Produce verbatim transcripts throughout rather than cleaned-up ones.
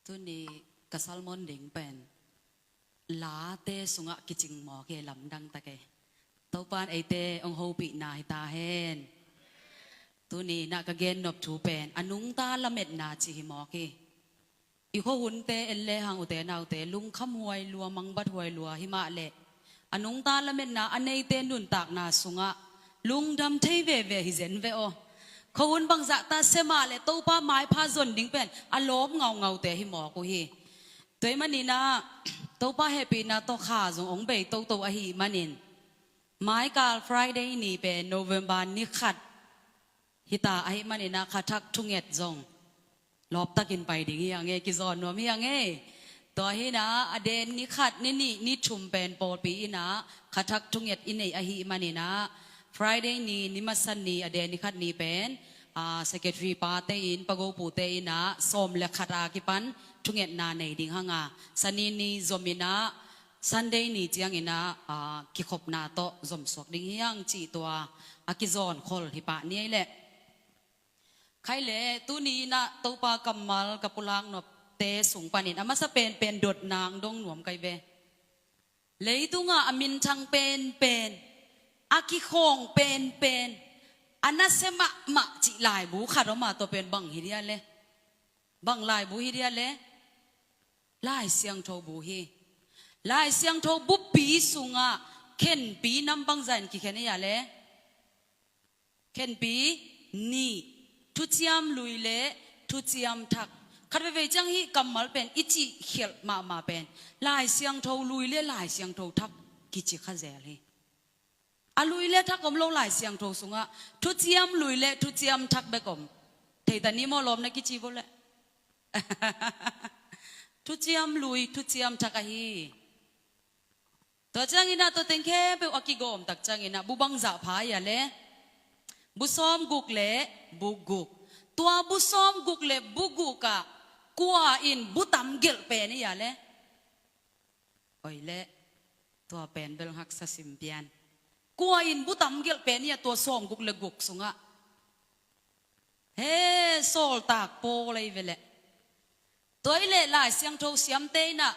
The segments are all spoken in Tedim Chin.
Tuni ka sermon ding pen late sungah kicing mawk hi, lamdang tak hi. Topa'n eite hong hopihna hi ta hen. Tuni-in ah ka gennop thu pen a nungta lametna cih hi mawk hi. I khuahunte en le hang, ute naute, lungkham huai lua, mangbat huai lua hi mah leh, a nungta lametna a neite nuntakna sungah lungdam thei veve hi zen ve aw. Khuahun bangzah ta se mah leh Topa maipha zon ding pen a lawp ngaungaute hi mawk uh hi. Tua ahih manin ah Topa hehpihna tawh kha zong hong bei toto ahih manin, maikal Friday ni pen November ni khat hi ta ahih manin ah kha thak thunget zong lawptakin pai ding hi hang e, kizawn nuam hi hang e. Tua hi-in ah a den ni khat, ni nih, ni thum pen pawlpi in ah kha thak thunget i neih ahih manin ah Friday ni, ni masa ni, a den ni khat ni pen, ah, secretary pate in, pago pute in ah sawm le khat a kipan thungetna nei ding hang a, Sani ni zom in ah Sunday ni ciangin ah, ah, kikhopna tawh zomsuak ding hi hang cih tua a kizawn khol hi pah ni ei leh. Khai leh, tuni-in ah Topa kammal ka pulak nopte sung panin a masa penpen dotna hong dong nuam ka hi ve. Leitungah a minthang penpen, a kikhawng penpen, a nasia mahmah cih laibu khat om a, tua pen bang hi dia leh? Bang laibu hi dia leh? Lai Siangtho bu hi. Lai Siangtho buppi sungah khenpi nam bangzah in kikhen hi a leh? Khenpi nih, thuciam lui le thuciam thak. Khat veivei ciang hih kammal pen i cih khialh mahmah pen Lai Siangtho lui le Lai Siangtho thak kici kha zel hi. A lui le thak om lo Lai Siangtho sungah, thuciam lui le thuciam thak bek om. Thei ta ni maw, lawm na kici vo leh? Thuciam lui, thuciam thak ahi. Tua ciangin ah tua teng khempeuh a kigawm tak ciangin ah bu bangzah pha hi a leh? Bu sawmguk le bu guk. Tua bu sawmguk le bu guk ah kua in bu tam gelh pen hi a leh? Oi leh, tua pen bel haksa sim pian. Kua in bu tam gelh pen hi a, tua sawmguk le guk sungah? He, Sawltak Paul ahi ve leh. Tua hi leh Lai Siangtho siamte in ah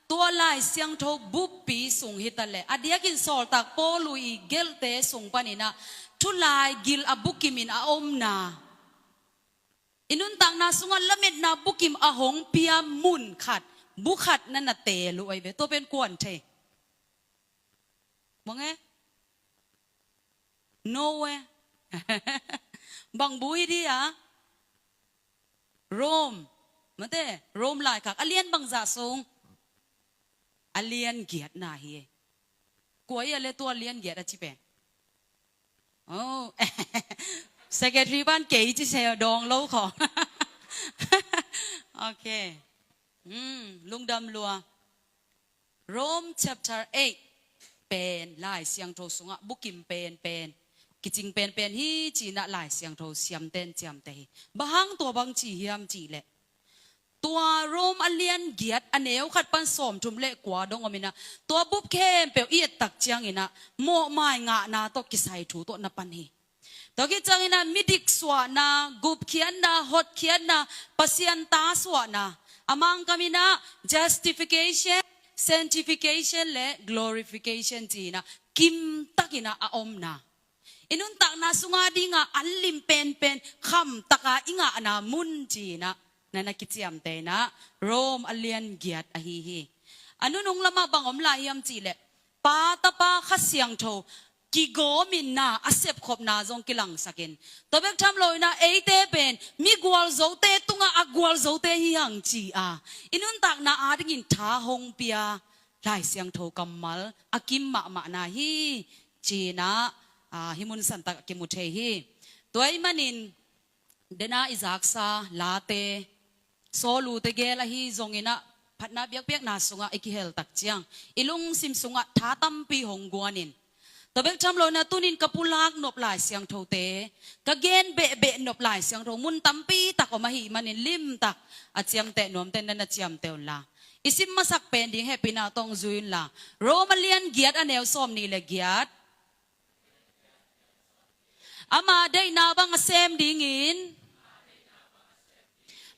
tua Lai Siangtho buppi sung hi ta leh, a diakin Sawltak Paul uh i gelhte sung panin ah thulaigil a bukimin a omna, i nuntakna sungah lametna bukim a hong pia mun khat, bu khat na na teel uh ahi ve. Tua pen kua'n thei? Bang e? No e. Bang bu hi dia? Rome. Mate, Rome laikhak a lian bangzah sung? A lian giatna hi e. Kua hi a leh tua lian giat a ci pen? Oh. Secretary pan kei ci se dawng lo khaw. Okay. Hmm, lungdam lua. Rome chapter eight pen Lai Siangtho sungah bukim penpen, kicing penpen hi ci-in ah Lai Siangtho siamte'n ciamteh hi. Bang hang tua bang ci hiam cih leh, tua Rome a lian giat a neu khat pan sawmthum le kua dong om in ah, tua bup khempeuh i et tak ciangin ah mawhmai ngahna tawh kisai thu tawh na pan hi. Tua khit ciangin ah midik suahna, gupkhiatna, hotkhiatna, Pasian ta suahna, a Mangkam in ah justification, sanctification le glorification ci-in ah kimtakin ah a omna, i nuntakna sungah dingah an lim penpen khamtaka i ngahna mun ci-in ah na na kiciamteh in ah Rome a lian giat ahi hi. A nunung lamah bang om lai hiam cih leh, Pa, Tapa, Kha Siangtho kigawmin na a sepkhopna zong kilangsakin, tua bek tham lo in ah eite pen mi gualzote tungah a gualzote hi hang ci-a, i nuntakna adingin tha hong pia Lai Siangtho kammal a kim mahmahna hi ci-in ah, ah, hih mun santak a kimu thei hi. Tua ahih manin, dena i zaksa late, Saul uh tegel ahi zongin ah, phatna biakpiakna sungah i kihel tak ciang, i lungsim sungah tha tampi hong guanin, tua bek tham lo in ah tuni-in ka pulak nop Lai Siangthote, ka gen behbeh nop Lai Siangtho mun tampi tak om ahih manin limtak a ciamteh nuamte'n na na ciamteh unla, i sim masak pen ding hehpihna tawh zui unla, Rome a lian giat a neu sawmnih le giat. Ama deihna bang a sem dingin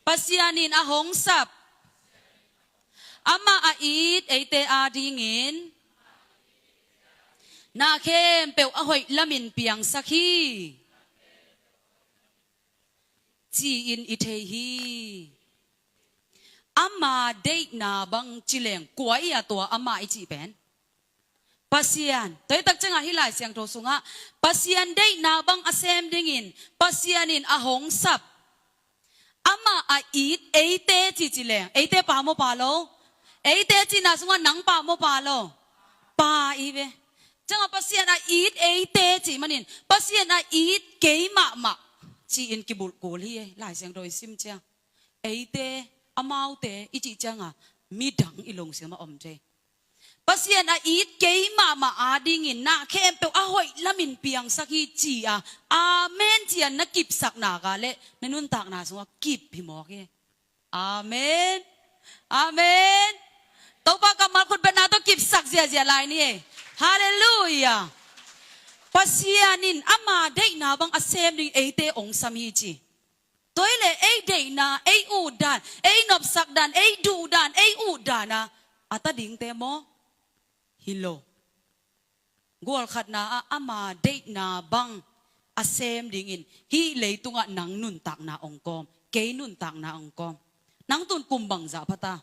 Pasian in a hong sap Amah a it eite adingin na khempeuh a hoih lamin piangsak hi, ci-in i thei hi. Ama deihna bang ci leng kua i a tua ama i cih pen? Pasian. Tua hi tak ciangah hih Lai Siangtho sungah Pasian deihna bang a sem dingin Pasian in a hong sap, amah a it eite ci ci leng, eite pa maw pa lo? Eite cihna sungah nang pa maw pa lo? Pa i ve. Ciangah Pasian a it eite cih manin Pasian a it kei mahmah ci-in kibulh kul hi. Lai Siangtho i sim ciang eite, amaute i cih ciangah midang i lungsim a om thei. Pasian a it kei mahmah adingin na khempeuh a hoih lamin piangsak hi ci-a amen ci-a na kipsak nak leh na nuntakna sungah kip hi mawk hi. Amen. Amen. Topa kammal khutbetna tawh kipsak ziahziah lai ni ei. Halleluiah. Pasian in ama deihna bang a sem ding eite ong sam hi ci. Tua hi leh ei deihna, ei utdan, ei nopsakdan, ei duhdan, ei utdan a a ta dingte maw? Hi lo. Gualkhatna ah ama deihna bang a sem dingin hih leitungah nang nuntakna ong kawm, kei nuntakna ong kawm. Nang tun kum bangzah pha ta?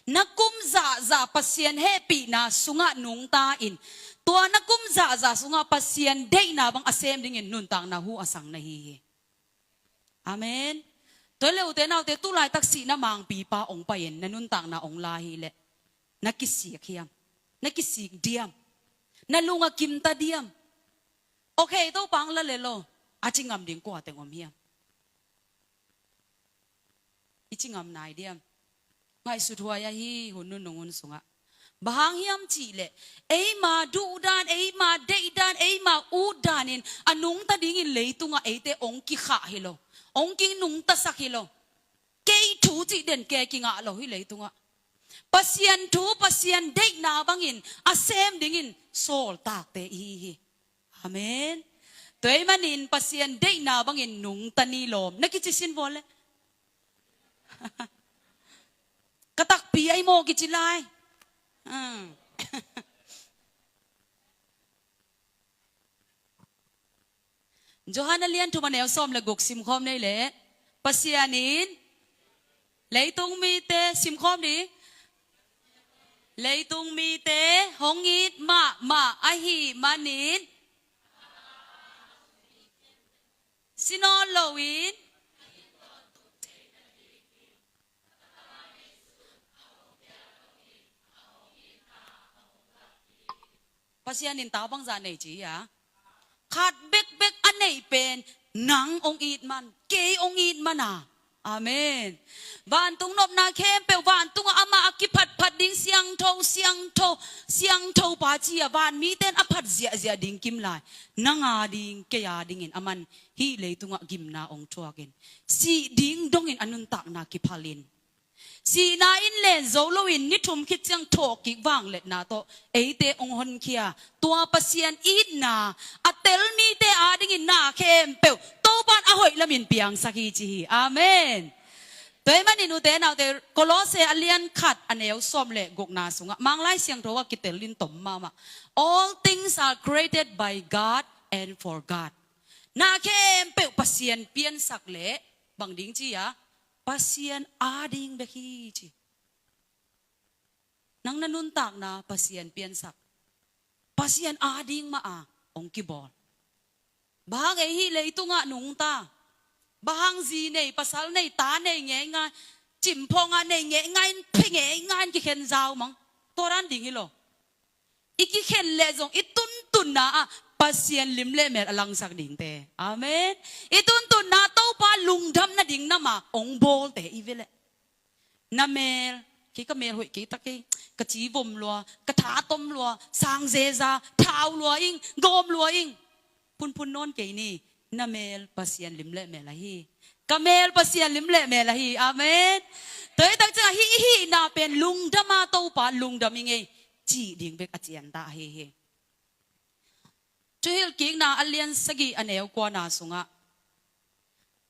Na kum zahzah Pasian hehpihna sungah nungta in, tua na kum zahzah sungah Pasian deihna bang a sem dingin nuntakna hu a sang na hi hi. Amen. Tua leh ute naute, tulaitak sihna mangpipa ong pai-in na nuntakna ong la hi leh na kisik hiam? Na kisik diam? Na lung a kimta diam? Okay, Topa ong la lel lo, a ci ngam ding kua teng om hiam? I ci ngam nai diam? Ngaihsut huai ahi hun nunung hun sungah. Bang hang hiam cih leh eima duhdan, eima deihdan, eima utdan in a nungta dingin leitungah eite ong kikhah hi lo, ong kinungtasak hi lo. Kei thu cih den kei kingah lo hi leitungah. Pasian thu, Pasian deihna bangin a sem dingin sawltakte i hi hi. Amen. Tua ahih manin Pasian deihna bangin nungta ni lawm. Na kici sin vua leh. Ka takpi ahi maw kici lai. Hmm. Johan a lian thum a neu sawm le guk simkhawm ni ei leh. Pasian in leitung mite, simkhawm ni. Leitung mite hong it mahmah ahih manin si nawn loin Pasian in tau bangzah nei ci hi a. Khat bekbek a neih pen nang ong it man, kei ong it man a. Amen. Vantung nopna khempeuh, vantungah amah a kiphatphat ding siangtho, siangtho, siangtho pa ci-a van mite in a phat ziahziah ding kim lai. Nang a ding, kei a dingin aman hih leitungah gimna ong thuakin, sih ding dongin a nuntakna kiphalin, sihna in len zo loin ni thum khit ciang thawhkik vangliatna tawh eite ong honkhia. Tua Pasian itna a tel mite adingin na khempeuh Topa in a hoih lamin piangsak hi ci hi. Amen. Tua ahih manin ute naute, Kolose a lian khat a neu sawm le gukna sungah Manglai Siangtho ah kitelin tom mahmah. All things are created by God and for God. Na khempeuh Pasian piansak leh bang ding ci a, Pasian ading bek hi ci. Nang na nuntakna Pasian piansak, Pasian ading mah a ong kibawl. Bang hang ei hih leitungah nungta? Bang hang zi nei, pasal nei, ta nei ngeingai, cimphawng a nei ngeingai in, phe ngeingai in kikhen zau mang? Tua dan ding hi lo. I kikhen leh zong i tuntunna ah Pasian lim le mel a langsak dingte. Amen. I tuntunna Topa lungdam nading nam a ong bawlte i ve leh. Na mel, kei ka mel hoih kei ta kei, ka ci vom lua, ka tha tom lua, sang zeza, thau lua ing, gawm lua ing. Phunphun nawn kei ni. Na mel Pasian lim le mel ahi. Ka mel Pasian lim le mel ahi. Amen. Tua hi tak ciangah hih i hihna pen lungdam a, Topa lungdam ing ei, cih ding bek a cian ta ahi hi. Thuhilhkikna a lian sagih a neu kuana sungah,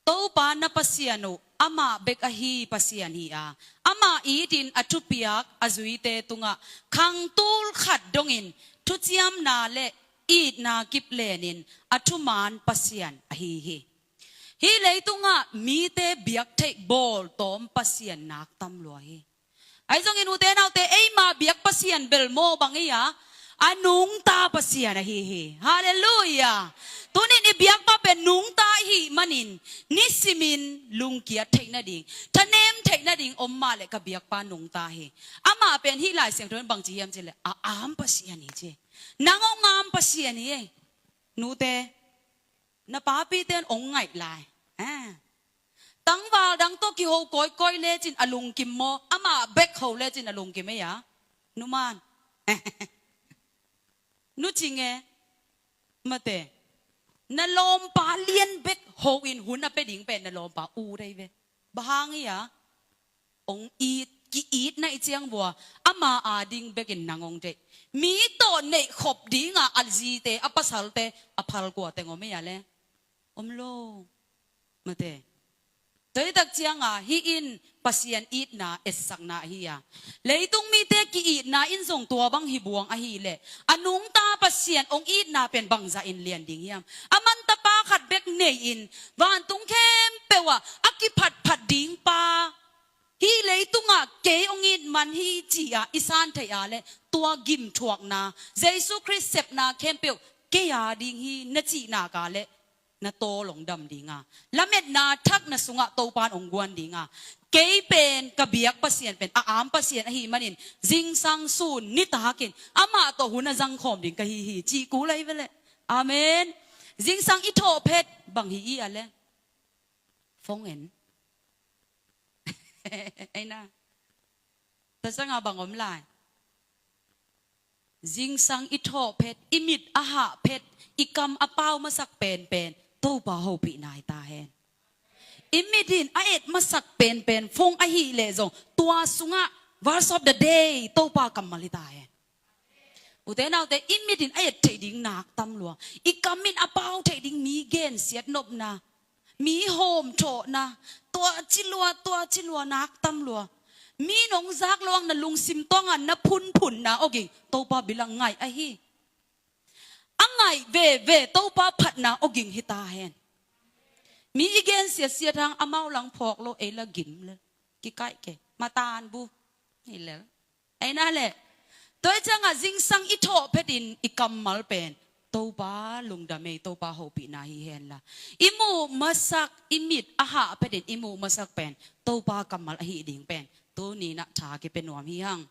Topa na Pasian uh Amah bek ahi Pasian hi a, amah itin a thupiak a zuite tungah khang tul khat dongin thuciamna le itna kip lenin a thuman Pasian ahi hi. Hih leitungah mite biak theih bawltawm Pasian nak tam lua hi. Ahi zongin ute naute, eima biak Pasian bel maw bang ei a, a nungta Pasian ahi hi. Halleluiah. Tunin i biakpa pen nungta i hih manin nisimin lungkiat theih nading, thanem theih nading om mah leh ka biakpa nungta hi. Amah pen hih Lai Siangtho in bangci hiam cih leh a am Pasian hi ci. Nang hong am Pasian hi ei. Nute, na papite in hong ngaih lai. Ah. Tangval dang tawh kiho kawikawi lecin a lungkim maw, amah bek ho lecin a lungkim ei a. Numan. Nu Cing e. Mate. Na lawmpa lian bek ho in hun a pia ding pen na lawmpa ut ei ve. Bang hang ei a. Hong it, ki-itna i ciang vua, ama ading bekin nang hong deih. Mi tawh neihkhop dinga a zite, a pasalte, a phal kua teng om ei a le. Om lo. Mate. Tua hi tak cianga hih in Pasian itna etsakna ahi a, leitung mite ki-itna in zong tua bang hi buang ahih leh, a nungta Pasian hong itna pen bangzah in lian ding hiam? A mantapa khat bek nei-in vantung khempeuh ah a kiphatphat ding pa, hih leitungah kei hong it man hi ci-a i san theih a leh, tua gimthuakna, Jesu Khrist sepna khempeuh kei ading hi na cih nak a leh, na tawl hong dam dinga, lametna thak na sungah Topa in hong guan dinga, kei pen ka biak Pasian pen a am Pasian ahih manin zingsang sun nitakin amah tawh hun a zangkhawm ding ka hi hi, cih kul ahi ve leh. Amen. Zingsang i thawh phet bang hi i a le? Phone en. Ei na. Tua cianga bang om lai? Zingsang i thawh phet, i mit a hah phet, i kam a pau masak penpen Topa hopihna hi ta hen. I mit in a et masak penpen phone ahih leh zong, tua sungah verse of the day, Topa kammal hi ta hen. Ute naute, i mit in a et theih ding nak tam lua. I kam in a pau theih ding mi gensiat nopna, mi hawmthawhna, tua ci lua, tua ci lua nak tam lua. Mi in hong zak lo ang na lungsim tawngah na phunphunna awging Topa bilang ngaih ahi. A ngaih veve Topa phatna awging hi ta hen. Mi i gensiatsiat hang amau lang phawk lo, ei la gim le kikaih ke, matan bu hi lel. Ei na le. Tua hi ciangah zingsang i thawh phetin i kammal pen Topa lungdam ei, Topa hopihna hi hen la. I muh masak, i mit a hah phetin i muh masak pen Topa kammal ahi ding pen tuni-in ah tha kipia nuam hi hang.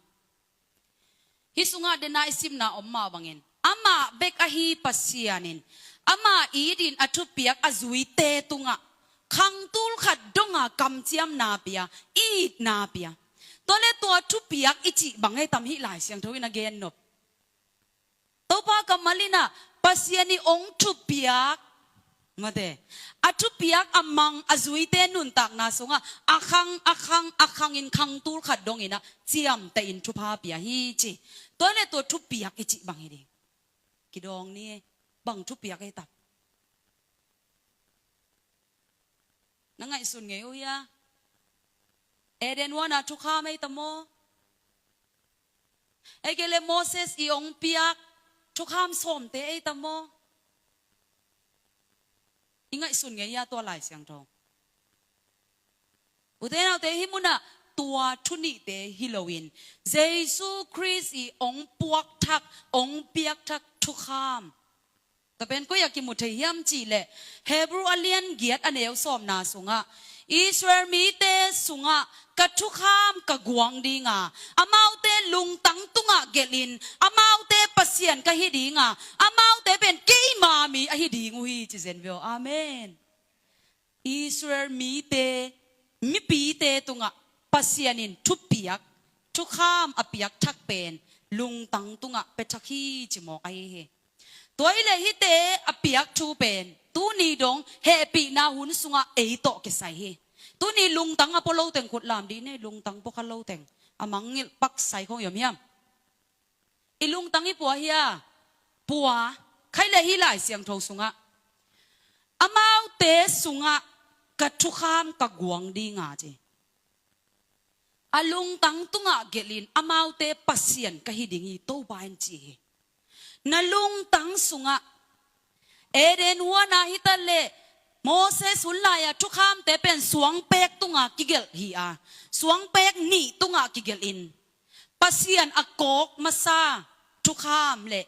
Hih sungah dena i simna om mah bangin, amah bek ahi Pasian in, amah itin a thupiak a zuite tungah khang tul khat donga kamciamna pia, itna pia. Tua le tua thupiak i cih bang ei tam hih Lai Siangtho in a gen nop? Topa kammal in ah Pasian i hong thupiak, mate, a thupiak a mang a zuite nuntakna sungah a khang, a khang, a khangin khang tul khat dongin ah ciamtehin thupha pia hi ci. Tua le tua thupiak i cih bang hi ding? Kidawng ni, bang thupiak ei tam? Na ngaihsun ngei uh hia? Eden huana thukham ei tam maw? Ei kei le Moses i hong piak thukham sawmte ei tam maw? I ngaihsun ngei hia tua Lai Siangtho? Ute naute, hih munah tua thu nihte hi loin Jesu Khrist i hong puakthak, hong piakthak thukham, tua pen koi-ah kimu thei hiam cih leh, Hebrew a lian giat a neu sawmna sungah, Israel mite sungah ka thukham ka guang dinga, amaute lungtang tungah gelhin, amaute Pasian ka hi dinga, amaute pen keima mi ahi ding uh hi, ci zen ve aw. Amen. Israel mite, mipite tungah Pasian in thupiak, thukham a piakthak pen lungtang tungah piathak hi, ci mawk ahi hi. Tua hi leh hihte a piak thu pen tuni dong hehpihna hun sungah ei tawh kisai hi. Tuni lungtang a pua lo teng khut lam dih ni, lungtang pua kha lo teng, a mangngilh pak sai khong i om hiam? I lungtang i pua hia? Pua. Khaih le hih Lai Siangtho sungah, amaute sungah ka thukham ka guang dinga ci. A lungtang tungah gelhin amaute Pasian ka hi ding hi Topa in ci hi. Na lungtang sungah Eden huana hitaleh Moses hun lai-a thukhamte pen suangpek tungah kigelh hi a, suangpek nih tungah kigelhin Pasian a kawk masa thukham le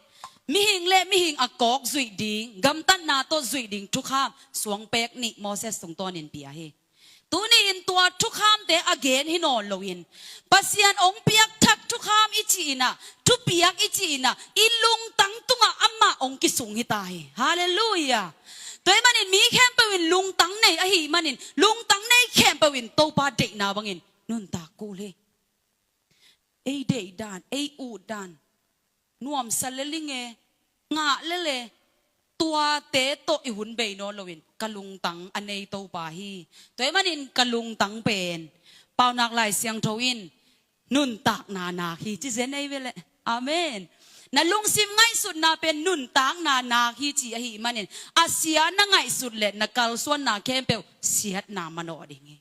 mihing le mihing a kawk zuih ding, gamtatna tawh zuih ding thukham suangpek nih Moses tungtawnin pia hi. Tuni-in tua thukhamte a gen hi nawn loin Pasian hong piakthak thukham i cih inah, thupiak i cih inah, i lungtang tungah amah hong kisung hi ta hi. Halleluiah. Tua ahih manin mi khempeuh in lungtang nei ahih manin lungtang nei khempeuh in Topa deihna bangin nuntak kul hi. Ei deih dan, ei ut dan, nuamsa le linge, ngah lele, tuate tawh i hun bei nawn loin ka lungtang a nei Topa hi. Tua ahih manin ka lungtang pen Paunak Lai Siangtho in nuntakna nak hi ci zen ei ve leh. Amen. Na lungsim ngaihsutna pen nuntakna nak hi ci ahih manin a sia na ngaihsut le na kalsuanna khempeuh siatna manawh ding hi.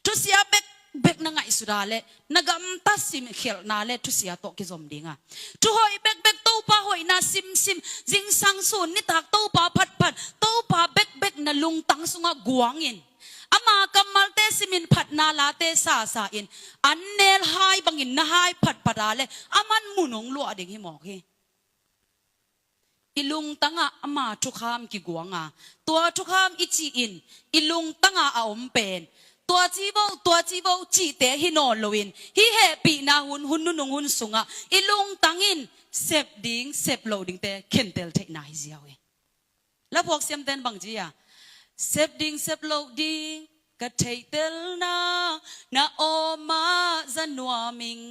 Thusia bekbek na ngaihsut a leh na gamta simkhelhna le thusia tawh kizom ding a, thuhoih bekbek, Topa hoihna simsim, zingsang sun nitak Topa phatphat, Topa bekbek na lungtang sungah guangin ama kammalte simin phatna late sasa in an nel hai bangin na hai phatphat a leh aman mun hong luah ding hi mawk hi. I lungtangah ama thukham kiguanga, tua thukham i cihin i lungtangah a om pen tua ci vo, tua ci vo cihte hi nawn loin hih hehpihna hun, hun nunung hun sungah i lungtang in sep ding sep loh dingte khentel theihna hi ziau hi. Laphuak siamten bang ci a, sep ding sep loh ding ka theihtelna na aw mah za nuam ing.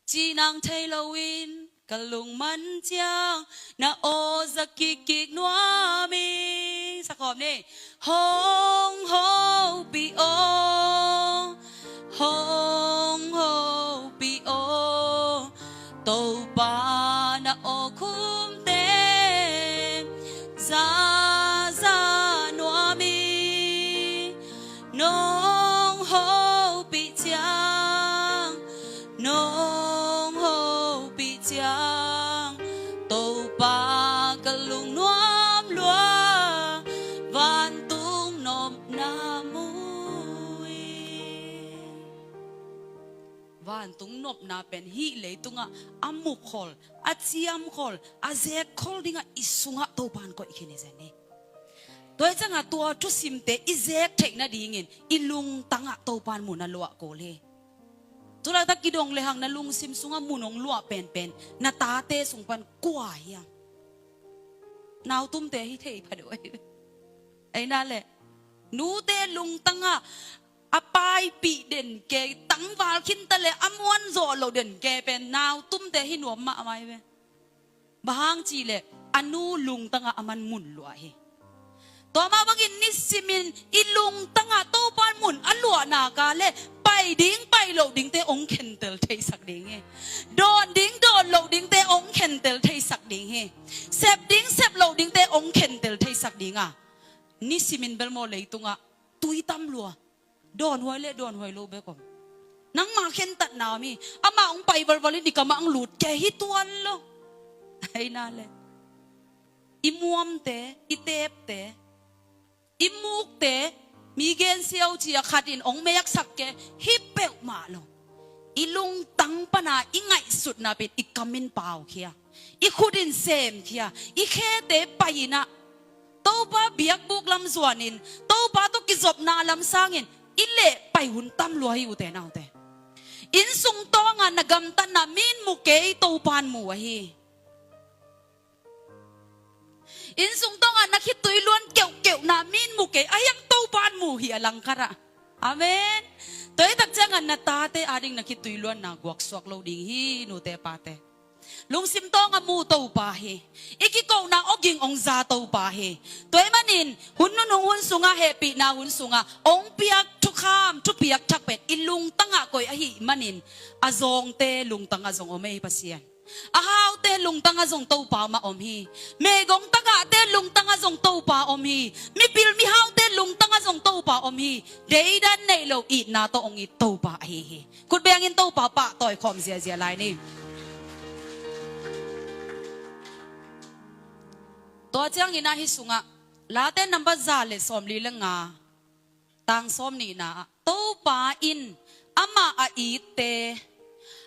Cihnang thei loin ka lungman ciang na aw za kikkik nuam ing. Sakhawm ni. Hong hopih aw, hong hopih aw, Topa na aw khumte zaza nuam ing. Nong hopih ciang, nong hopih ciang, Topa ka lungnuam lua, vantung nopna mu ing. Vantung nopna pen hih leitungah a mukhol, a ciamkhol, a zekkhol dingah i sungah Topa in koih khin hi zen hi. Tua hi ciangah tua thusimte i zek theih nadingin i lungtangah Topa in mun a luah kul hi. Tulaitak kidong lehang na lungsim sungah mun hong luah penpen na tate sung pan kua hiam? Nautumte hi thei pha deuh ahi. Ahi na leh nute lungtangah a paipih den kei, tangval khinta le a muanzawh loh den kei pen nautumte hi nuam mahmah hi ve. Bang hang cih leh a nu lungtangah a man mun luah hi. Tua mah bangin nisimin i lungtangah Topa in mun a luah nak a leh pai ding pai loh dingte hong khentel theisak ding hi. Dawn ding dawn loh dingte hong khentel theisak ding hi. Sep ding sep loh dingte hong khentel theisak ding a, nisimin bel maw leitungah tui tam lua. Dawnhuai le dawnhuai lo bek om. Nangmah khentatna om hi. Amah hong pai valval in i kamah hong lut kei hi tuan lo. Ahi na leh i muamte, i tepte, i mukte, mi gensiau ci-a khat in hong meksak kei hi peuhmah lo. I lungtang pana i ngaihsutna pen i kam in paukhia, i khut in semkhia, i khete pai inah Topa biakbuk lam zuanin, Topa tawh kizopna lam sangin i leh pai hun tam lua hi ute naute. Inn sung tawngah na gamtatna mi in mu kei, Topa in mu ahi. Inn sung tawngah na khitui luan keuhkeuhna mi in mu kei, ahi hang Topa in mu hi a langkhatah. Amen. Tua hi tak ciangah na tate ading na khitui luanna guaksuak lo ding hi nute pate. Lungsim tawngah mu Topa hi. I kikohna awging hong za Topa hi. Tua ahih manin hun nunung hun sungah, hehpihna hun sungah hong piak thukham, thupiak thak pen i lungtangah koih ahih manin a zawngte lungtangah zong om ei Pasian. A haute lungtangah zong Topa mah om hi. Meigong tagahte lungtangah zong Topa om hi. Mipil mihaute lungtangah zong Topa om hi. Deidan neih lo itna tawh hong it Topa ahi hi. Khut bengin Topa pahtawi khawm ziazia lai ni. Tua ciangin ah hih sungah Late number za le sawmli le nga, tang sawmnihna ah, Topa in amah a itte,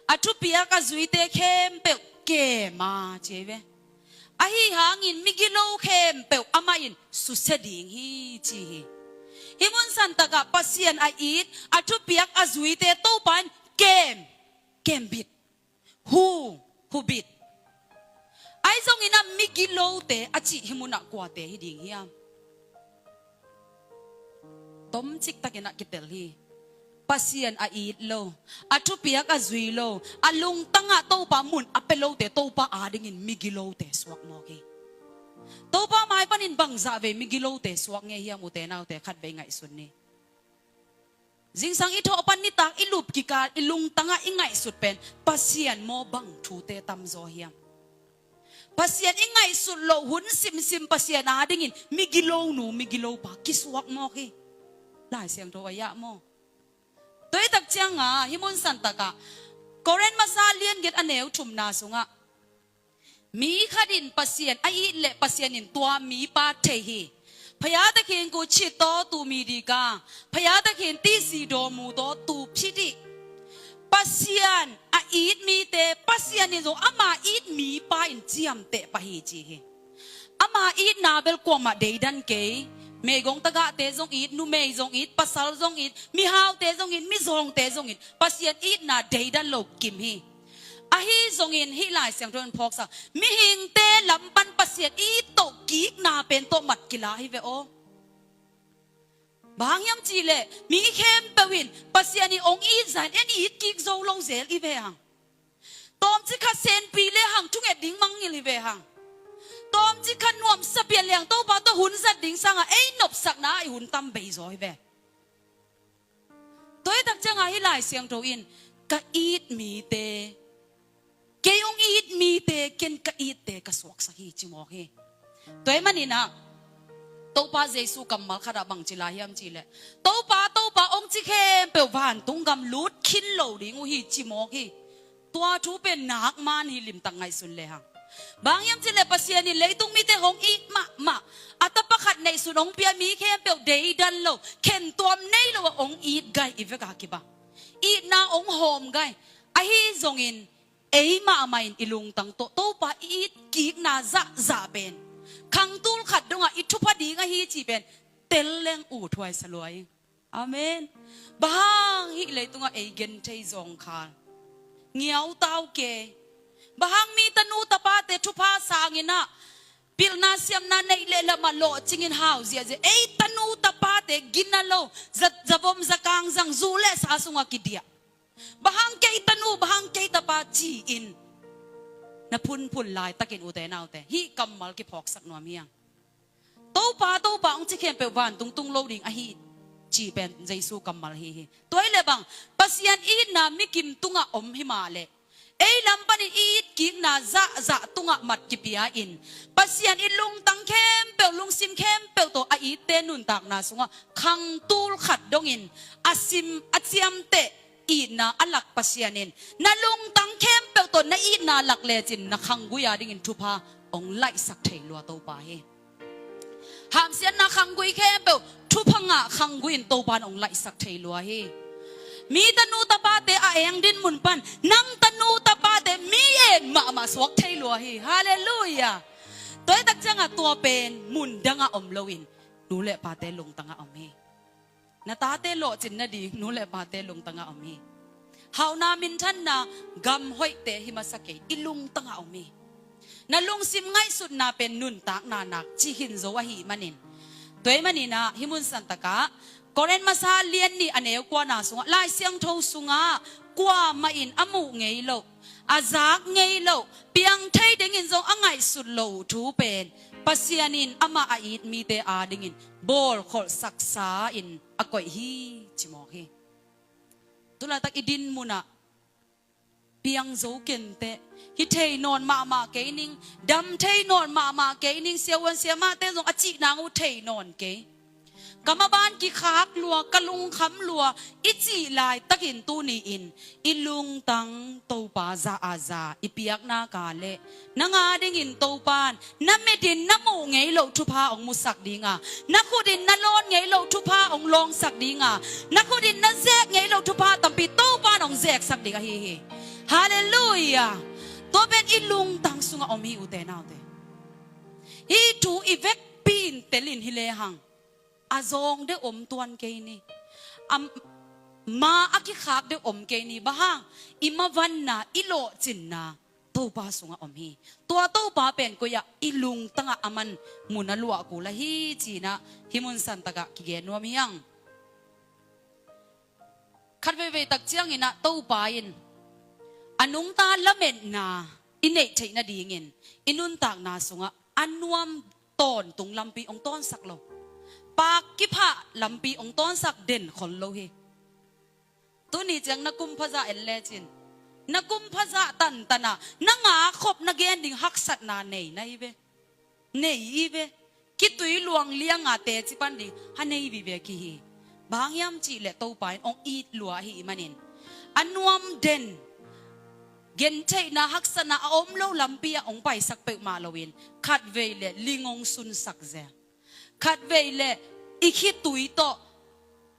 a thupiak a zuite khempeuh kem a, ci hi ve. Ahi hangin migilo khempeuh amah in susia ding hi, ci hi. Hih mun santakah Pasian a it, a thupiak a zuite Topa in kem, kembit, hu, hubit. Ahi zongin ah migilote a cih hih munah kuate hi ding hiam? Tomcik takin ah kitel hi. Pasian a it lo, a thupiak a zui lo, a lungtangah Topa mun a pia lote Topa adingin migilote suak mawk hi. Topa mai panin bangzah vei migilote suak ngei hiam, ute naute, khatvei ngaihsun ni. Zingsang i thawh pan nitak i lup kikal i lungtangah i ngaihsut pen Pasian maw bang thute tamzaw hiam? Pasian i ngaihsut loh hun simsim Pasian adingin migilo nu migilo pa kisuak mawk hi. Lai Siangtho a yah maw? Tua hi tak ciangah hih mun santakah Korin masa lian giat a neu thumna sungah, mi khat in Pasian a it leh Pasian in tua mipa thei hi. Phaya takhin ku chit taw tu mi dika, phaya takhin tisi daw mu taw tu phiti. Pasian a it mite Pasian in zong ama it mipa in ciamteh pah hi, ci hi. Ama itna bel kuamah deidan kei. Meigong tagahte zong it, numei zong it, pasal zong it, mihaute zong it, mizawngte zong it, Pasian itna deidan lo kim hi. Ahi zongin hih Lai Siangtho in phawksak, mihingte lam pan Pasian it toh kikna pen tawh mat kila hi ve aw. Bang hang hiam cihleh mi khempeuh in Pasian in hong it zah in en it kik zo lo zel i ve hang. Tawmcik khat senpi le hang thunget ding mangngilh hi ve hang. Tawmcik khat nuamsa pian le hang Topa tawh hun zat ding sangah ei nopsakna ah i hun tam bei zaw hi ve. Tua hi tak ciangah hih Lai Siangtho in ka it mite, kei hong it mite ken ka itte ka suaksak hi, ci mawk hi. Tua hi maninah Topa Jesu kammal khatah bang ci lai hiam cihleh, Topa, Topa hong ci khempeuh vantung gam lut khin lo ding uh hi, ci mawk hi. Tua thu pen nak man hi, limtak ngaihsun le hang. Bang hiam cihleh Pasian in leitung mite hong it mahmah, a tapa khat neihsun hong pia, mi khempeuh deidan lo, khentuam nei lo ah hong it gai, i vekah kibang itna hong hawm gai. Ahi zongin ei mahmah in i lungtang tawh Topa i it kikna zahzah pen khang tul khat dongah i thupha ding ahi cih pen tel leng uh thuaisa lua hi. Amen. Bang hang hih leitungah ei genthei zawngkhal, ngiautau ke? Bang hang mi tanu tapate thupha sanginah pilna siamna neih leh lamah lawhcingin hau ziahziah, ei tanu tapate gina lo, za-, zavom zakang zang, zu le sa sungah kidiah? Bang hang kei tanu, bang hang kei tapa ci-in na phunphun laitakin, ute naute, hih kammal kiphawksak nuam hi hang. Topa, Topa hong ci khempeuh vantung tung lo ding ahi, cih pen Jesu kammal hi hi. Tua hi leh bang, Pasian itna mikim tungah om hi mah leh ei lam panin i it kikna zahzah tungah mat kipia-in Pasian i lungtang khempeuh, lungsim khempeuh tawh a itte nuntakna sungah khang tul khat dongin a sim, a ciamteh itna a lak Pasian in na lungtang khempeuh tawh na itna lak lecin na khanggui adingin thupha hong laihsak thei lua Topa hi. Hamsiatna khanggui khempeuh thupha ngah khanggui in Topa in hong laihsak thei lua hi. Mi tanu tapate a eng din mun pan nang tanu tapate mi en mahmah suak thei lua hi. Halleluiah. Tua hi tak ciangah tua pen mun dangah om loin nu le pate lungtangah om hi. Na tate lawhcin nading nu le pate lungtangah om hi. Hauhna, minthanna, gam hoihte hi masa kei, i lungtangah om hi. Na lungsim ngaihsutna pen nuntakna nak cih khin zo ahih manin, tua ahih maninah hih mun santakah Korin masa lian nih a neu kuana sungah, Lai Siangtho sungah kuamah in a muh ngei loh, a zak ngei loh, piang thei dingin zong a ngaihsut loh thu pen Pasian in amah a it mite adingin bawlkholhsaksa in a koih hi, ci mawk hi. Tulaitak i din munah Piang zo kenteh. Hi thei nawn mahmah kei ning, dam thei nawn mahmah kei ning, siavuan siamahte zong a cih nang uh thei nawn kei. Ka maban kikhak lua, ka lungkham lua, i cih laitakin tuni-in i lungtang Topa za a za i piakna ka leh, nang a dingin Topan na mitin na muh ngei loh thupha hong musak dinga, na khutin na lawn ngei loh thupha hong lawngsak dinga, na khutin na zek ngei loh thupha tampi Topan hong zeksak ding ahi hi. Halleluiah. Tua pen i lungtang sungah om hi, ute naute. Hih thu i vekpi in telin hi lehang, a zawng deuh om tuan kei ni. A ma a kikhak deuh om kei ni. Bang hang? I mavanna, i lawhcinna Topa sungah om hi. Tua Topa pen koi-ah? I lungtangah aman mun a luah kul ahi, ci-in ah hih mun santakah kigen nuam hi hang. Khat veivei tak ciangin ah Topa in a nungta lametna i neih theih nadingin i nuntakna sungah a nuam tawntung lampi hong tawnsak lo, paak kiphah lampi hong tawnsak den khol lo hi. Tuni ciang na kum phazah en lecin, na kum phazah tantanah na ngak khop na gen ding haksatna nei na hi ve. Nei hi ve. Khitui luang lianga teci pan ding ha nei vive kihi. Bang hang hiam cih leh Topa in hong it lua ahih manin, a nuam den, gentheihna, haksatna a om lo lampi ah hong paisak peuhmah loin, khatvei leh ling hong sunsak zel, khatvei leh i khitui tawh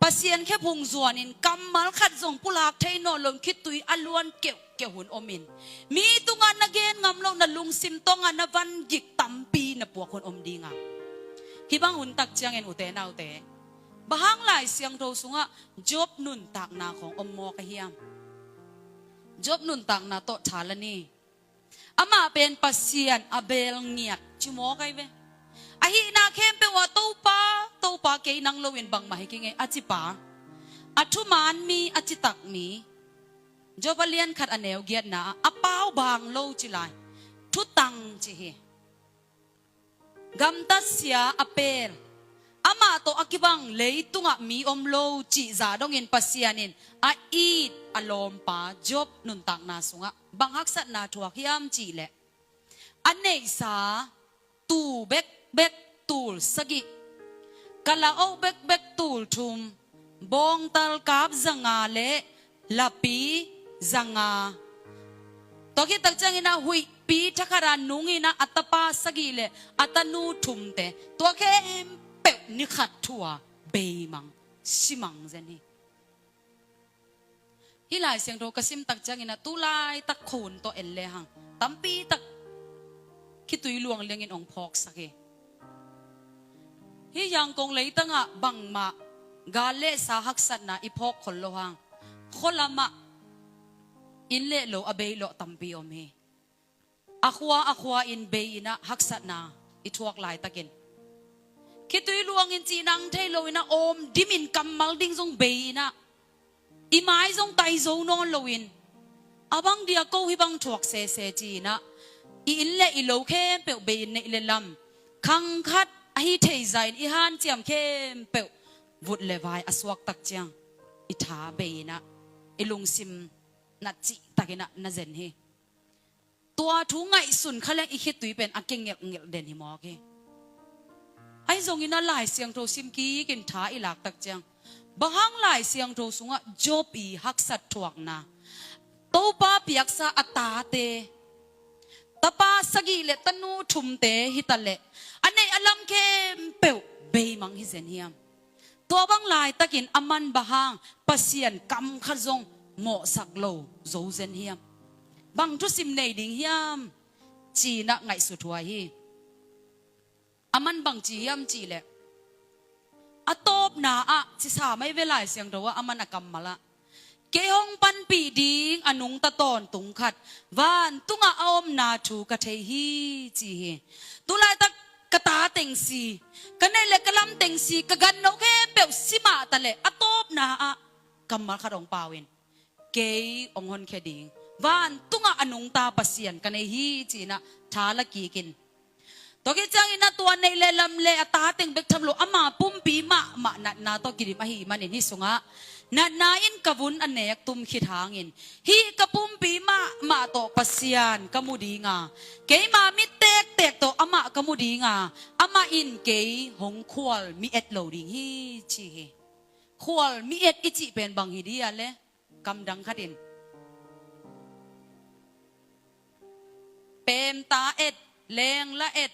Pasian khephung zuanin kammal khat zong pulak thei nawn loin khitui a luan keuhkeuh hun omin, mi tungah na gen ngam loh, na lungsim tawngah na van gik tampi na puak hun om dinga. Hih bang hun tak ciangin, ute naute, bang hang Lai Siangtho sungah Job nuntakna khawng om mawk a hiam? Job nuntakna tawh tha la ni. Amah pen Pasian a beel ngiat ci mawk ahi ve. A hihna khempeuh ah, "Topa, Topa, kei nang loin bangmah hi kei ing ei," a ci pa, a thuman mi, a citak mi. Job a lian khat a neu giatna ah, a pau bang lo ci lai, thutang ci hi. Gamtatsia a peel, amah tawh a kibang leitungah mi om lo cih zah dongin Pasian in a it a lawmpa Job nuntakna sungah bang haksatna thuak hiam cih leh, a neihsa tuu bekbek tul sagih, kalaoh bekbek tul thum, bawngtal kap zanga le lapi zanga. Tua khit tak ciangin ah huihpi thakhat a nungin ah a tapa sagih le a tanu thumte, tua khempeuh ni khat thu-a beimang, simang zen hi. Hih Lai Siangtho ka sim tak ciangin ah tu laitak khuahun tawh en lehang tampi tak khitui luang liangin hong phawksak hi. Hih Yangon leitangah bangmah gal le sa haksatna i phawk khol loh hang, khualamah inn le lo a bei lawh tampi om hi. A khua a khua in bei-in ah haksatna i thuak laitakin, khitui luangin cih nang thei loin ah awm dimin kammal ding zong bei-in ah, i mai zong tai zo nawn loin, a bang dia ko hih bang thuak sese ci-in ah, i inn le i lo khempeuh bei-in neih le lam, khang khat ahi thei zah in i hanciam khempeuh vut le vai a suak tak ciang, i tha bei-in ah, i lungsim na cihtakin ah na zen hi. Tua thu ngaihsun kha leng i khitui pen a kingelhngelh den hi mawk hi. Ahi zongin ah Lai Siangtho sim kikin tha i lak tak ciang, bang hang Lai Siangtho sungah Job i haksat thuakna, Topa piaksa a tate, tapa sagih le tanu thumte hitaleh, a neih a lam khempeuh beimang hi zen hiam? Tua bang laitakin aman bang hang Pasian kam khat zong mawhsak lo zo zen hiam? Bang thusim nei ding hiam? Ci-in ah ngaihsut huai hi. Aman bang ci hiam cih leh, a tawpna ah, ci sam ahi ve Lai Siangtho ah, aman a kammal ah, "Kei hong panpih ding a nungta tawntung khat vantungah a omna thu ka thei hi," ci hi. Tu laitak ka ta teng si, ka neih le ka lam teng si, ka ganno khempeuh si mah taleh, a tawpna ah kammal khat hong pau in, "Kei hong honkhia ding vantungah a nungta Pasian ka nei hi," ci-in ah tha la kikin, tua khit ciangin ah tua neih le lam le a ta teng bek tham lo, ama pumpi mahmah natna tawh kidim ahih manin, hih sungah, "Natna in ka vun a nek tum khit hangin, hih ka pumpi mah mah tawh Pasian ka mu dinga, keima mit tektek tawh amah ka mu dinga, amah in kei hong khual mi et lo ding hi, ci hi. Khual mi et i cih pen bang hi dia le? Kamdang khatin, pemta et, lengla et.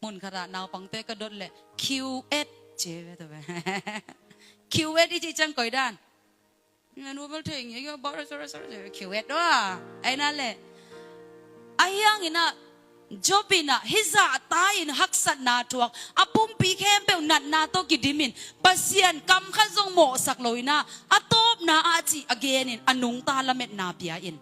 Mun khatah naupangte ka dot leh kiu et ci ve ta ve. Kiu et i cih ciang koi dan? Kiu et wa. Aina le, ahi hanginah Job inah hih zahta-in haksatna thuak, a pumpi khempeuh natna tawh kidimin, Pasian kam khat zong mawhsak loinah, a tawpna ah cih a genin a nungta lametna pia-in,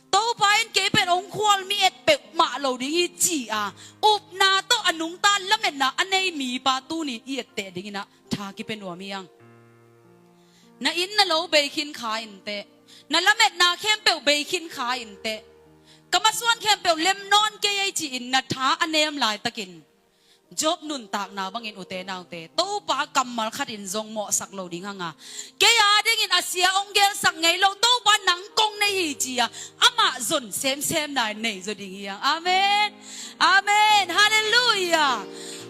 Topa in kei pen hong khual mi et peuhmah lo ding hi ci-a upna tawh a nungta lametna a nei mipa tunin i etteh dinginah tha kipia nuam hi hang. Na inn na lo bei khin kha inteh. Na lametna khempeuh bei khin kha inteh. Ka masuan khempeuh lem nawn kei ei ci-in na tha a nem laitakin, Job nuntakna bangin, ute naute, Topa kammal khatin zong mawhsak lo ding hanga, kei a dingin a sia hong gelsak ngei lo, Topa nang kong nei hi ci-a amah zon semsemna in nei zaw ding hi hang. Amen. Amen. Halleluiah.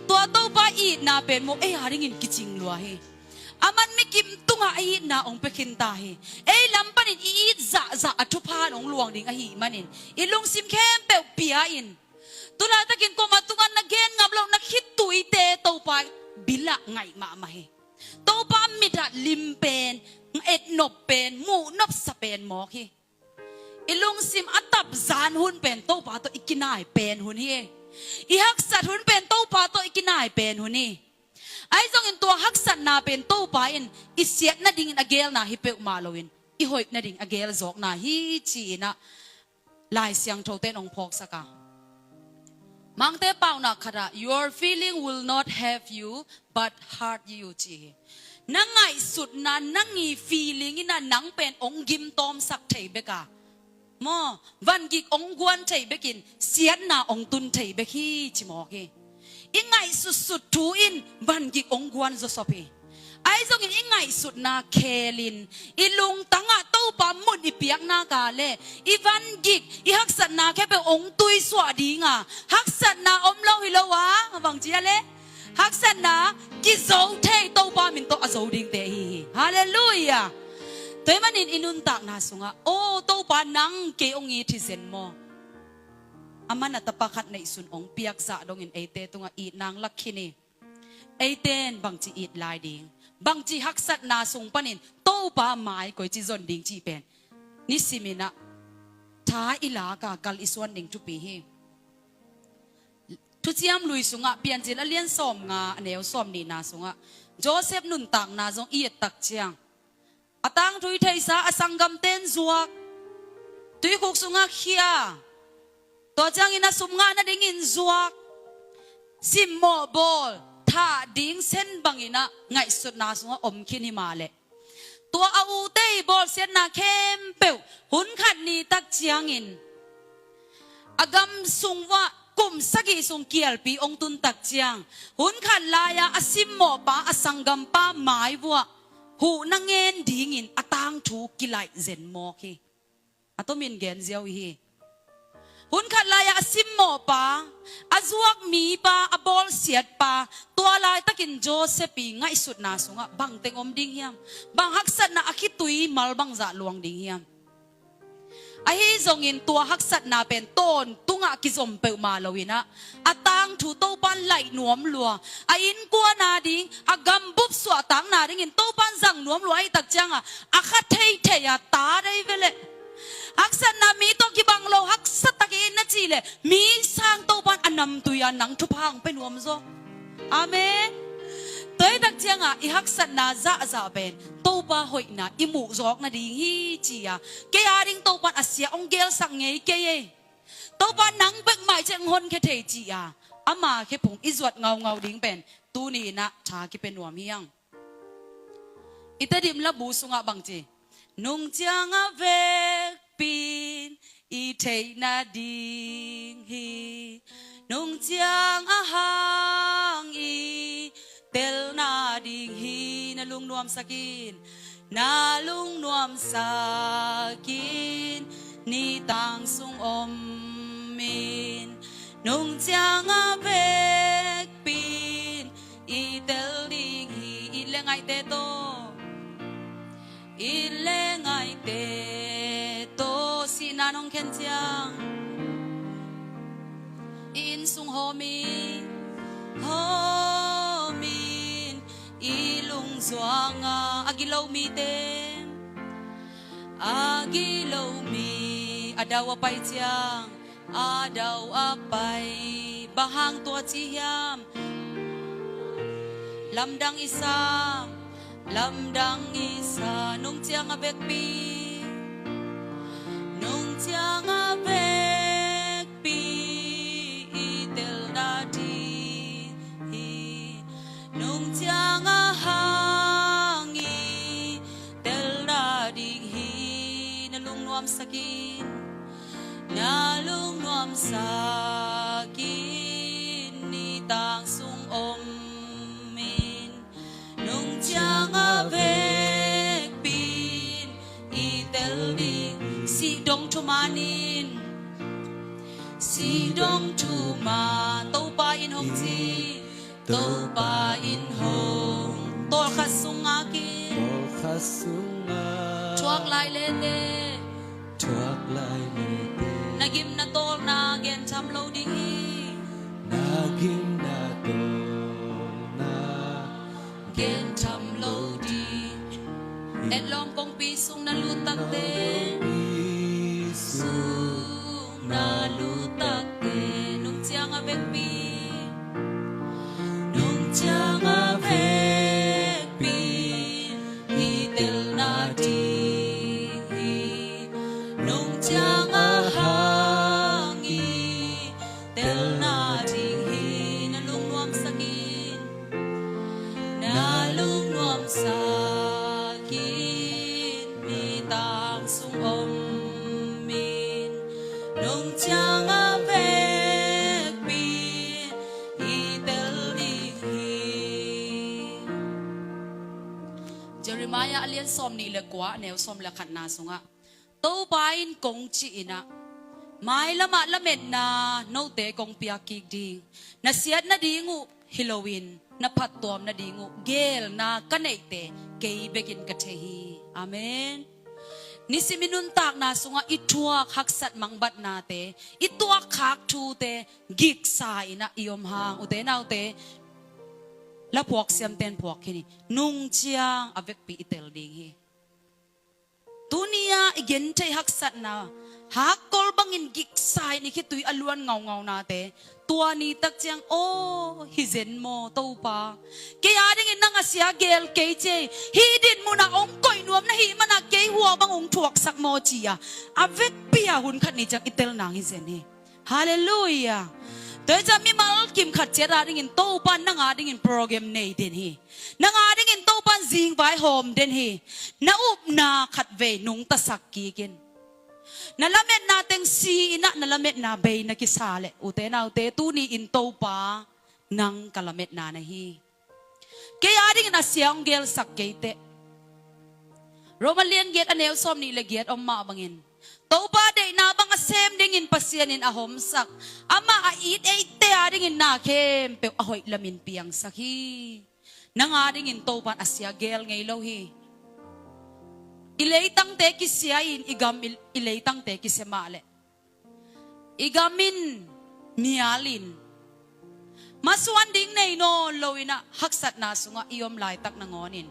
Tua Topa itna pen maw, ei a dingin kicing lua hi. A man mikim tungah a itna hong pia khinta hi. Ei lam panin i it zahzah a thupha in hong luang ding ahih manin, i lungsim khempeuh pia-in, tu laitakin kuamah tungah na gen ngam loh na khituite Topa bilah ngaih mahmah hi. Topa mitah lim pen, etnop pen, muhnopsa pen mawk hi. I lungsim a tapzan hun pen Topa tawh i kinai pen hun hi. I haksat hun pen Topa tawh i kinai pen hun hi. Ahi zongin tua haksatna pen Topa in i siat nadingin a gelna hi peuhmah loin, i hoih nading a gelzawkna hi ci-inah Lai Siangthote in hong phawksak a. Mangte paunak khatah, "Your feeling will not help you, but hurt you," ci hi. Na ngaihsutna, nang i feeling inah nang pen hong gimtawmsak thei bek a, maw, vangik hong guan thei bekin siatna hong tun thei bek hi ci mawk hi. I ngaihsutsut thu in vangik hong guan zawsop hi. Ahi zongin i ngaihsutna khelin, i lungtangah Topa mun i piakna ka le, i vangik, i haksatna khempeuh hong tuisuah dinga, haksatna om lo hi lo a, bangci a le, haksatna kizo thei, Topa min tawh a zo dingte hi hi. Halleluiah. Tua ahih manin i nuntakna sungah, "O Topa, nang kei hong it hi zen maw?" A man a tapa khat neihsun hong piak zah dongin eite tungah itna hong lak khin hi. Eite in bangci it lai ding, bangci haksatna sung panin Topa mai koici zon ding cih pen nisiminah tha i laka kal i suan ding thupi hi. Thuciam Lui sungah, Piancil a lian sawmnga, a neu sawmnihna sungah Joseph nuntakna zong i et tak ciang, a tangthu i theihsa a sanggamte in zuak, tuikhuk sungah khia, tua ciangin a sum ngah nadingin zuak, simmawh bawl, thah ding sen banginah ngaihsutna sungah om khin hi mah leh, tua a ute i bawlsiatna khempeuh hun khat ni tak ciangin, a gam sung uah kum sagih sung kialpi hong tun tak ciang, hun khat lai-a a simmawhpa, a sanggampa mai uah huhna ngen dingin a tangthu kilaih zen mawk hi. A tomin gen ziau hi. Hun khat lai-a a simmawhpa, a zuak mipa, a bawlsiatpa, tua laitakin Joseph i ngaihsutna sungah bangteng om ding hiam? Bang haksatna, a khitui mal bangzah luang ding hiam? Ahi zongin tua haksatna pen tawntungah kizom peuhmah loinah, a tangthu Topan laih nuam lua, a innkuan ading, a gambup suahtakna dingin Topan zang nuam lua ahih tak cianga, a kha theithei a ta dei veleh. Haksatna mi tawh kibang lo, haksa takin na cih leh, mi sang Topan a namtui a nang thupha hong pia nuam zaw. Amen. Tua ahih tak cianga i haksatna zahzah pen Topa hoihna i muh zawk nading hi ci-a, kei ading Topan a sia hong gelsak ngei kei ei. Topa nang bek mah i ceng honkhia thei ci-a, ama khephung i zuat ngaungau ding pen tuni inah tha kipia nuam hi hang. I Tedim labu sungah bangci, nung ciang a vekpi in i theih nading hi, nung ciang a hang i tel nading hi, na lungnuamsak in. Na lungnuam sakin nitang sung om in, nung ciang a vekpi in i tel ding hi. It le ngaihte tawh, it le ngaihte tawh sihna nong khen ciang, i inn sung hawm in, hawm in, i lungzuang a, a gilo mite, a gilo mi, a dau a pai ciang, a dau a pai, bang hang tua ci hiam? Lamdang i sa, lamdang i sa, nung ciang a vekpi, nung ciang a vekpi i telna ding hi, nung ciang a hang i telna ding hi. Na lungnuam sakin, na lungnuam sakin nitang sung om in, nung ciang a vekpi in i tel ding. Sih dong thuman in, sih dong thuman, Topa in hong ci, Topa in hong, tawlkhat sung ngak in, tawlkhat sung ngak, thuak lai lete, thuak lai lete, na gimna tawlna gentham lo ding hi, na gimna tawlna gentham lo ding. Etlawm kongpi sung na lut takte, sung na lut takte, nung ciang a vekpi, nung ciang a vekpi i telna ding hi, nung ciang a hang i telna ding hi. Na lungnuam sakin, na lungnuam sakin nitang sung om in, nung ciang a vekpi in i tel ding hi. Jeremiah a lian sawm nih le kua, a neu sawm le khatna sungah Topa in kong ci in ah, mailamah lametna note kong piak kik ding, na siat nading uh hi loin na phattuam nading uh geelna ka neihte kei bekin ka thei hi. Amen. Nisim i nuntakna sungah i thuak haksat mangbatnate, i tuak khak thute giksa in ah i om hang, ute naute, la phuak siamten phuak khin hi, nung ciang a vekpi i tel ding hi. Tuni-ah i gentheih haksatna, hakkol bangin giksa in i khitui a luan ngaungaunate, tua ni tak ciang, aw, hi zen maw Topa? Kei adingin nang a sia geel kei ci ei. Hih dinmunah hong koih nuam na hih manah kei hua bang hong thuaksak maw ci-a, a vekpi-a hun khat ni ciang i tel nang hi zen hi. Halleluiah. Tua hi ciang mimal kim khat ciat adingin Topa nang adingin program nei den hi. Nang adingin Topa in zingvai hawm den hi. Na upna khatvei nungtasak kik in. Na lametna teng si in ah na lametna bei na kisa leh, ute naute, tuni in Topa nang ka lametna na hi. Kei adingin a sia hong geelsak kei teh. Roma lian giat a neu sawm nih le giat om mah bangin, Topa deihna bang a sem dingin Pasian in a hawmsak, amah a it eite adingin na khempeuh a hoih lamin piangsak hi. Nang adingin Topa in a sia geel ngei lo hi. I leitangte kisia in, i gam i, i leitangte kisia mah leh, i gam in mial in, masuan ding nei nawn lo in ah haksatna sungah i om laitak nangawnin,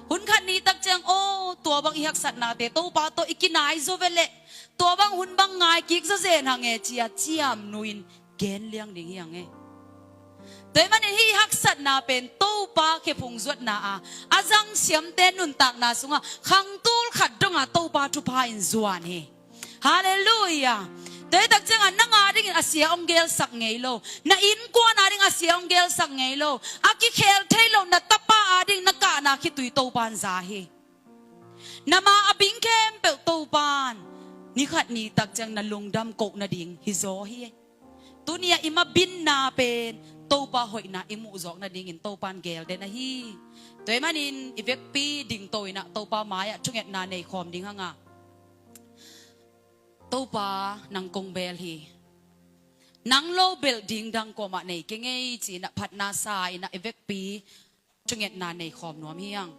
hun khat ni tak ciang, aw, tua bang i haksatnate Topa tawh i kinai zaw ve leh, tua bang hun bang ngai kik zaw zen hang e ci-a ciamnuih in gen liang ding hi hang e. Tua ahih manin hih haksatna pen Topa khephung zuatna a, a zang siamte nuntakna sungah khangtul khat dong a Topa thupha in zuan hi. Halleluiah. Tua hi tak ciangah nang adingin a sia hong geelsak ngei lo, na innkuan ading a sia hong geelsak ngei lo, a kikhel thei lo na tapa ading na kahna khitui Topa in za hi. Na ma a bing khempeuh Topa in ni khat ni tak ciang na lungdam koh nading hi zaw hi. Tuni-ah i mabinna pen Topa hoihna i muh zawk nadingin Topa in geel den ahi. Tua ahih manin i vekpi dingto in ah Topa mai-ah thungetna nei khawm ding hang a, Topa, nang kong beel hi. Nang lo belh ding dang kuamah nei keng ei, ci-in ah phatna sa in ah i vekpi thungetna nei khawm nuam hi hang.